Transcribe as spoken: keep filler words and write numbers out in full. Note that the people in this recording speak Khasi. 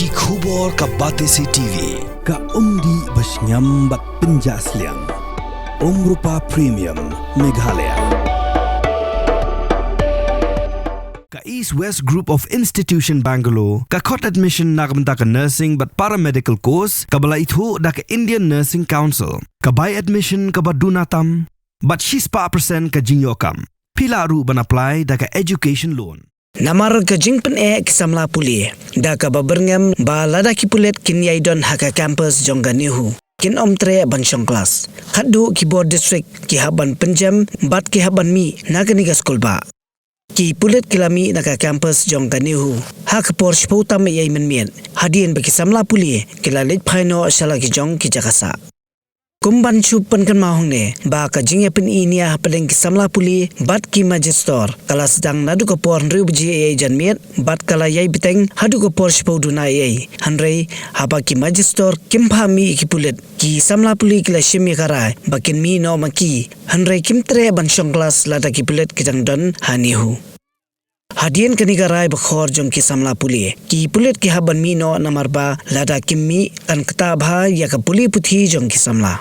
Ki khubor ka Batesi T V, ka umdih ba shngiam bad pynjah sliang. Umrupa Premium, Meghalaya. Ka East West Group of Institution Bangalore, ka khot admission na ka bynta ka nursing bad paramedical course, kaba la ithuh da ka Indian Nursing Council, ka bai admission kaba duna tam, bad shispah percent ka jingïoh kam. Phi lah ruh ban apply da ka education loan. Namar ka jingpyneh ki samla pule da kaba byrngem ba lada ki pulit kin ïai don ha ka campus jong ka NEHU, kin ym treh ban shong klas. Khatduh ki bor district ki hap ban pynjem bad ki hap ban mih na kane ka skul bah. Ki pulit ki la mih na ka campus jong ka NEHU ha ka por shiphew tam eiei mynmiet, hadien ba ki samla pule ki la leit phai noh sha la ki jong ki jaka sah. Kum ban shu pynkynmaw hangne ba ka jingïapyni nia hapdeng ki samla pule bad ki magistor ka la sdang naduh ka por hynriew baje eiei janmiet bad ka la ïai bteng haduh ka por shiphew duna eiei. Hynrei haba ki magistor kim phah mih ïa ki pulit, ki samla pule ki la shim ïa ka rai ba kin mih noh ma ki, hynrei kim treh ban shong klas lada ki pulit ki dang don ha NEHU. Hadien kane ka rai bakhor jong ki samla pule, ki pulit ki hap ban mih noh namar ba lada kim mih kan ktah bha ïa ka pule puthi jong ki samla.